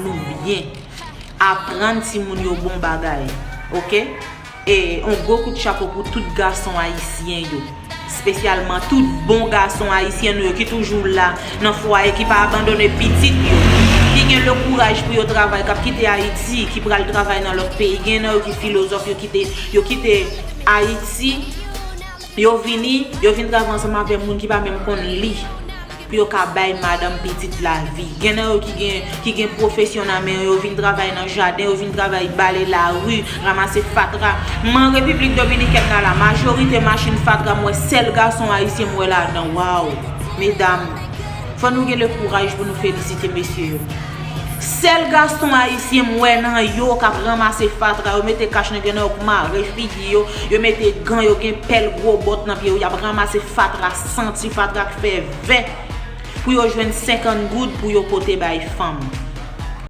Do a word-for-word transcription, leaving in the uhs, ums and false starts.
nou byen. Aprann timoun yo bon bagay. Oke? E yon gwo kout chapo pou tout gason ayisyen yo. Espesyalman tout bon gason ayisyen nou yo ki toujou la nan fwaye, ki pa abandone pitit yo, ki gen le kouraj pou yo travay, k ap kite Ayiti, ki pral travay nan lòt peyi. Gen nan yo ki filozòf, yo kite, yo kite Ayiti, yo vini, yo vin travay ansanm avè moun ki pa menm konn li, pou yo ka bay madanm, pitit lavi. Gen nan yo ki gen, ki gen pwofesyon nan men yo, yo vin travay nan jaden, yo vin travay bale lari, ranmase fatra. Man, Repiblik Dominikèn nan la, majorite machin fatra, m wè sèl gason ayisyen m wè ladan. Waw! Medam, fò nou gen le kouraj pou nou felisite mesye yo. Sèl gason ayisyen m wè nan yo k ap ranmase fatra, yo mete kach nan, gen nan yo k mare figi yo, yo mete gan, yo gen pèl gwo bòt nan pye yo, y ap ranmase fatra, santi fatra k fè vè, pou yo jwenn senkant goud pou yo pote bay fanm.